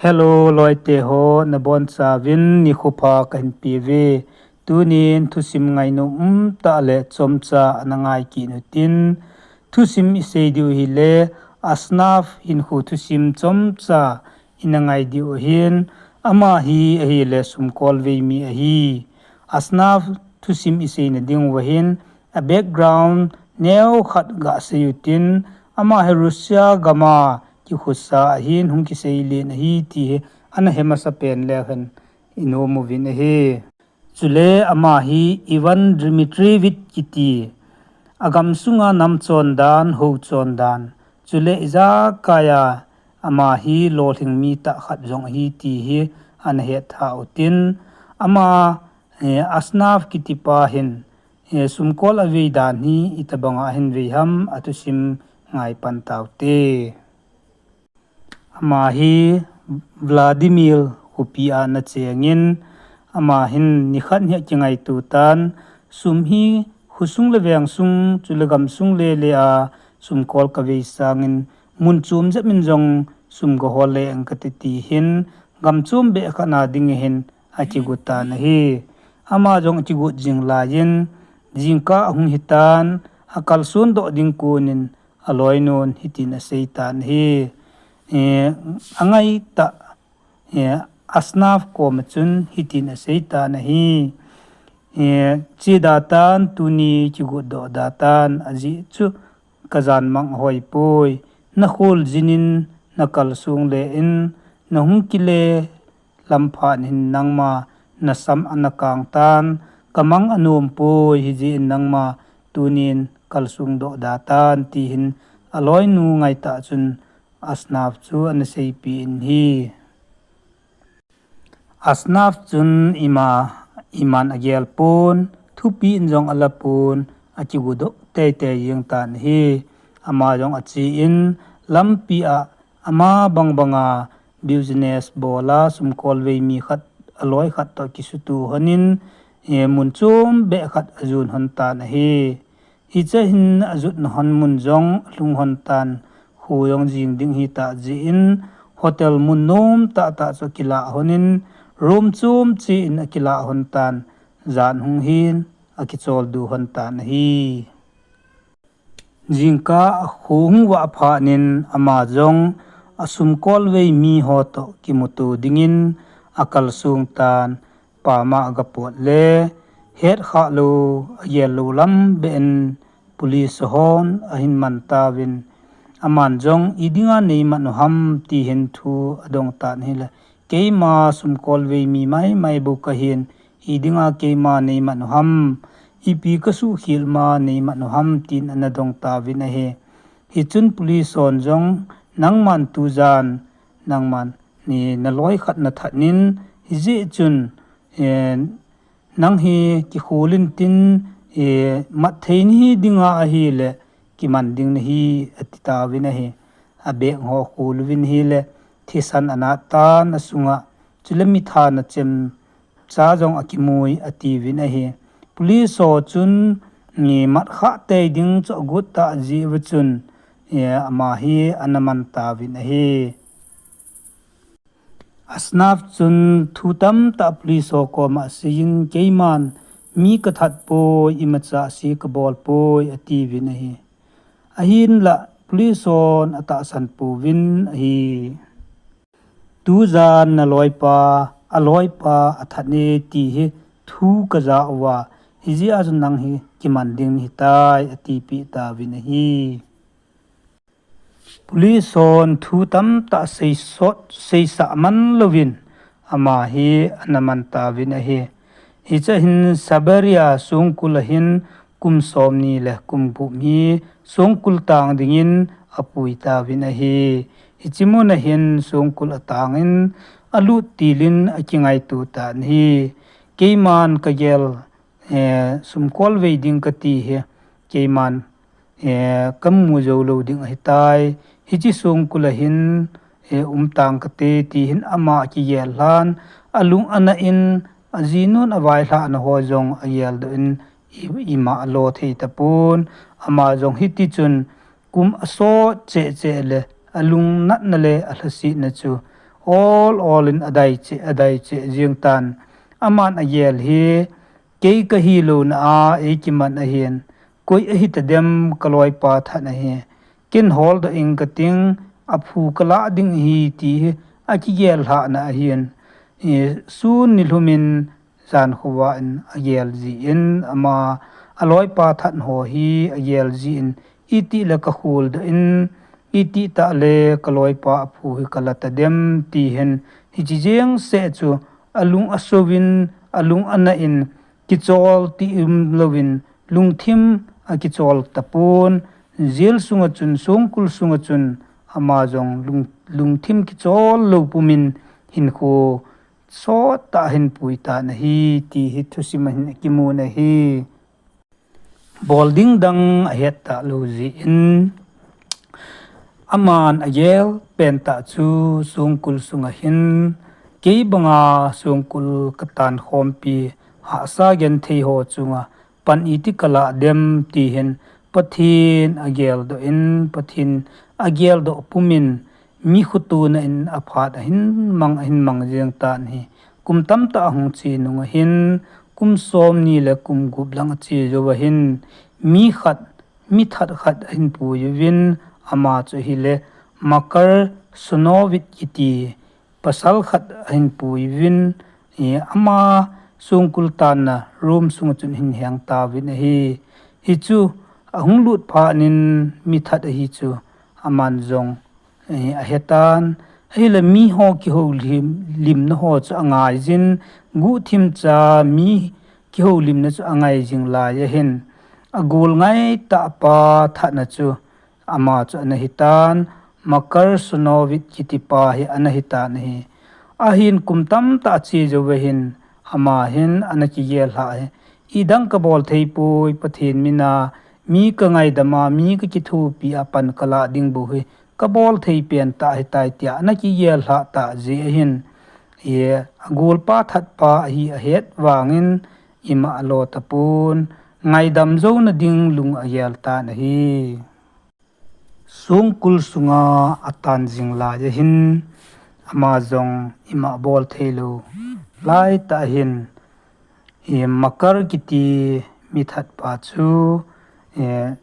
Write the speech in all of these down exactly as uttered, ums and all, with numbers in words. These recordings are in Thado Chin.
Hello, loite ho, nabonchauvin nikho pha kahin peuve. Tunin thusim ngainom umtah le chomcha ana ngai kit uhitin, thusim isei diu ahile, Asnaf hinkho thusim chomcha ina ngai diu ahin, ama hi ahile sumkolvei mi ahi. Asnaf thusim isei nading uva hin, a background neokhat gasei uhitin, ama hi Russia gama kikhosa ahin, hung kiseilen ahi ti hi ana he masapen le hen inom uvin ahi. Chule ama hi Ivan Dmitrievich kiti, agamsunga nam chondan, hou chondan, chule ijakai a ama hi lolhing mi tah khat jong ahi ti hi ana hetha uhitin, ama, eh, Asnaf kitipa hin, eh, sumkol avei dan hi itobanga ahin vei ham, athusim ngai pan taute. Ama hi Vladimir khopi a ana chengin, ama hin nikhat hi akingaito tan, sum hi khosung le vengsung, chule gamsung lele a sumkol kavei sangin, mun chom jep in jong sum gahol le ang kati ti hin, gam chom beh khat na ding hin akigo tan ahi. Ama jong akigo jing laiyin, jingkah ahung hitan, akalson doh ding konin, aloinun hitin asei tan ahi. Eh, angaitah, eh, Asnaf koma chun hitin asei tan ahi. Eh, che da tan, tuni kigo doh da tan, ajeh chu kajan mang ahoi poi. Nakhol jinin, nakalsong le in, nahung kile lamphat hin nangma nasam ana kang tan, kamang anom poi, hijeh in nangma tunin kalsong doh da tan, ti hin aloinu ngaitah chun Asnaf chu ana seipeh in ahi. Asnaf chun ima, iman agel pon, thupeh in jong ala pon, akigo doh teitei jeng tan ahi. Ama jong achen, lampi a ama bangbanga business bol a sumkolvei mi khat, aloi khat toh kisuto lhonin, eh, mun chom beh khat ajon lhon tan ahi. Hiche hin ajotna lhon mun jong alhung lhon tan, kho jong jing ding ahitah jeh in, hotel mun nom tahtah chu akilah lhonin, room chom cheh in akilah lhon tan, jan hung hin akicholdo lhon tan ahi. Jingkah kho hung vah phatnin ama jong asumkolvei miho toh kimuto dingin akalsong tan, pama agapot le, hetkhah lou, agel lou lam beh in police hon ahin man tauvin, aman jong idinga neiman u ham ti hin thu adong tan ahile, keima sumkolvei mi maimai bou kahin, idinga keima neiman u ham, ipi kasuhkhel ma neiman u ham tin ana dong tauvin ahi. Hichun police hon jong, nangman tujan, nangman naloi khat nathatnin, hijeh chun, eh, nang hi kikhol intin, eh, mat thei nahi dinga ahile, kiman ding nahi, ati tauvin ahi. Abag ho khol uvin ahile, thisan anat tan asunga, chule mitha nachem cha jong akimui, atiuvin ahi. Police ho chun, mi mat khah tei ding chu agot tah jeh uva chun, eh, ama hi ana man tauvin ahi. Asnaf chun thu tamtah police ho koma aseiyin, keiman mi kathat poi, imacha se kabol poi, atiuvin ahi. Ahinlah police hon atahsan pouvin ahi. Tujan naloipa, aloipa athat e ti hi thu kaja uva, hijeh a chun nang hi kiman ding nahitai, atipeh tauvin ahi. Police hon thu tamtah seisot, seisah man louvin, ama hi ana man tauvin ahi. Hiche hin Siberia songkul a hin kum somni le kum gup hi songkul tang dingin apui tauvin ahi. Hiche mun a hin songkul atangin alut tilin akingaito tan ahi. Keiman kagel, eh, sumkolvei ding kati hi, keiman, eh, kamu jou lou ding ahitai. Hiche songkul a hin, eh, um tang kate ti hin ama akigel lhan, alung ana in, ajinun availhahna ho jong ageldoh in, i-, ima alo thei tapon, ama jong hitichun kum asot cheh cheh le, alungnatna le alhasetna chu ol ol in adai cheh, adai cheh jing tan. Aman agel hi, kei kahi louna a, ei kiman ahin, koi ahi tadem kaloipa That ahi. Ken holdoh ing kating, aphu kalah ding ahi ti hi, akigel lhahna ahin. I, sun nilhum in, jan khovah in agel jin, ama, aloipa That ho hi agel jin, itih le kakholdoh in, itih tah le kaloipa aphu hi kala tadem, ti hin, hiche jeng seh chu, alung asou in, alung ana in, kichol ti um louvin, lungthim akichol tapon, jail sunga chun, songkul sunga chun, ama jong lung, lungthim kichol lou pumin hinkho sot tah ahin pui tan ahi, ti hi thusim a hin akimun ahi. Bol ding dang ahet talou jin, aman agel pen tah chu songkul sunga hin, kei banga songkul katan khompi, hahsa genthei ho chunga, pan iti kalah dem ti hin, Pathen ageldoh in, Pathen ageldoh pumin, mi khotona in aphat ahin mang, ahin mang jeng tan ahi. Kum tamtah ahung che nung ahin, kum somni le kum gup lang ache jou ahin, mi khat, mi that khat ahin pui uvin, ama chu ahile, Makar Sunovit kiti, pasal khat ahin pui uvin, i, ama songkul tanna room sunga chun ahin heng tauvin ahi. Hichu ahung lut phat in mi that ahi chu aman jong, i, ahetan. Ahile miho kihoulim, limna ho chu angaijin, guhthim cha mi kihoulimna chu angai jing lai ahin. Agol ngaitah pa That na chu ama chu ana hitan, Makar Sunovit kitipa hi ana hitan ahi. Ahin kum tamtah ache jou ahin, ama hin ana kigel lhah ahi. Idang kabol thei poi, Pathen mina, mi kangaidam a, mi kakithopi a pan kalah ding bou hi, kabol thei pen tah ahitai tia ana kigel lhah tah jeh ahin. Ye, agolpa That pa ahi ahet vangin, ima alo tapon, ngaidam jouna ding lung agel tan ahi. Songkul sunga atan jing lai ahin, ama jong ima bol thei lou lai tah ahin, i, Makar kiti mi that pa chu, i,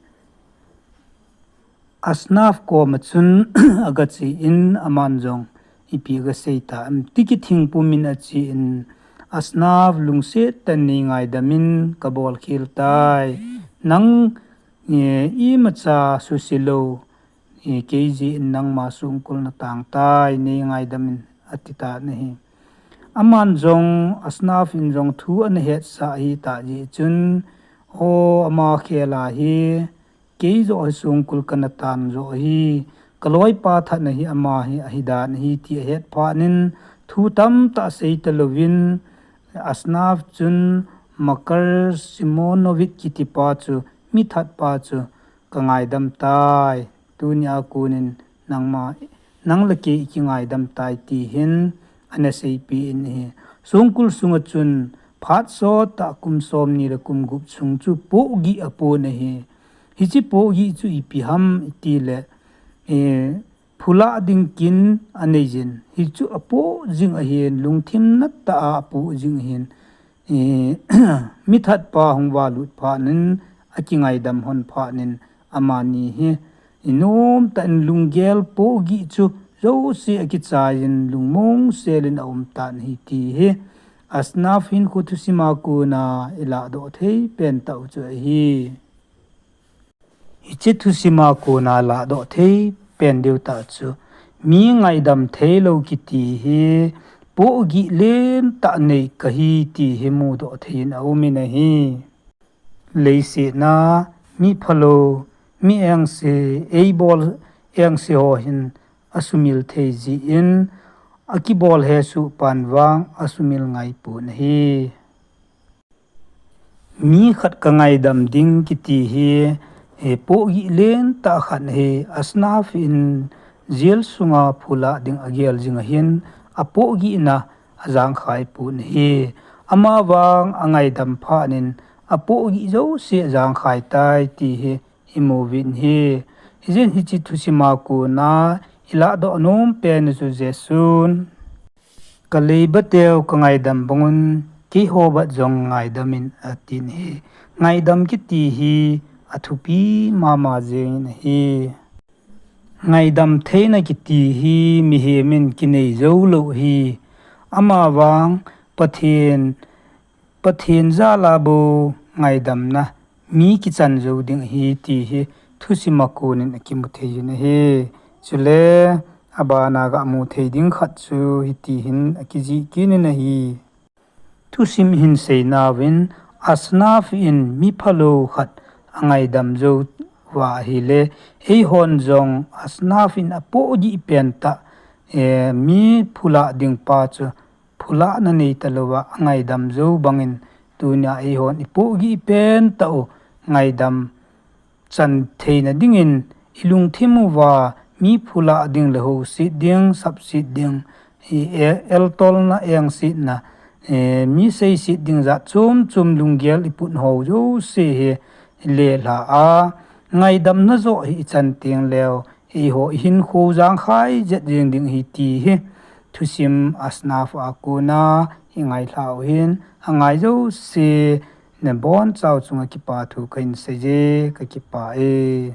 Asnaf koma chun aga chen, aman jong ipi aga sei tam ti kithing pumin achen, Asnaf, lungset tah in nei ngaidam in, kabol khel tai. Nang, eh, imacha suse lou, eh, kei jeh in nangma songkul natang tai, nei ngaidam in, ati tan ahi. Aman jong, Asnaf in jong thu ana hetsah ahi tah jeh chun, o, ama khel ahi, kei joh hi songkul kana tan joh ahi, kaloipa That na hi ama hi ahi dan ahi ti ahet phat in, thu tamtah asei talouvin, Asnaf chun Makar Simonovich kitipa chu, mi that pa chu, ka ngaidam tai. Tunia konin nangma, nang le kei iki ngaidam tai ti hin ana seipeh in ahi. Songkul sunga chun phat sottah kum somni le kum gup chung chu pohgih apon ahi. Hiche pohgih chu ipi ham itile, eh, phulah ding kin anei jin. Hichu apoh jing ahin, lungthim natah a apoh jing ahin. Eh, mi that pa hung valut phat in, akingaidam hon phat in, amani hi, inom tah in lunggel pohgih chu jouse akichai in, lungmong sel in aum tan ahi ti hi, Asnaf hinkho thusima kona ilah doh thei pen tah u chu ahi. Hiche thusima kona lah doh thei pen diu tah chu, mi ngaidam thei lou kiti hi, pohgih lentah nei kahi ti hi mudoh thei in aum in ahi. Leiset a, mi phalou, mi engse, eibol engse ho hin asumil thei jin, akibol hesoh pan vang asumil ngai pon ahi. Mi khat ka ngaidam ding kiti hi, eh, pohgih lentah khat hi, Asnaf in jail sunga phulah ding agel jing ahin, apohgihna ajangkhai pon ahi. Amavang angaidam phat in, apohgih jouse ajangkhai tai ti hi, imu uvin ahi. Hijeh in hiche thusima kona ilah doh nom pen chu Jesun, "Ka leiba teu ka ngaidam bang un, keiho bat jong ngaidam in," atin ahi. Ngaidam kiti hi athupi mama jeng in ahi. Ngaidam theina kiti hi mihem in kinei jou lou ahi. Ama vang Pathen, Pathen jal a bou ngaidamna mi kichan jou ding ahi ti hi thusim a kon in akimu thei in ahi. Chule abana gamu thei ding khat chu hiti hin akijih kit in ahi. Thusim hin seina uvin, Asnaf in mi phalou khat angaidam jou uva ahile, eihon jong Asnaf in apohgih pen tah, eh, mi phula ding pa chu phulahna nei talouva angaidam jou bangin, tunia eihon ipohgih pen tah u ngaidam chan theina dingin ilungthim uva mi phulah ding le hosit ding, sapsit ding, i e-, eltolna, engsetna, eh, mi seiset ding jat chom chom lunggel iput ho jouse hi lelha a, ngaidamna joh hi ichan teng leu, eiho ihinkho jangkhai jet jeng ding ahi ti hi thusim Asnaf a kona hi ngailha u hin, angai jouse nabonchau chunga kipa thu kahin seije, kakipah e.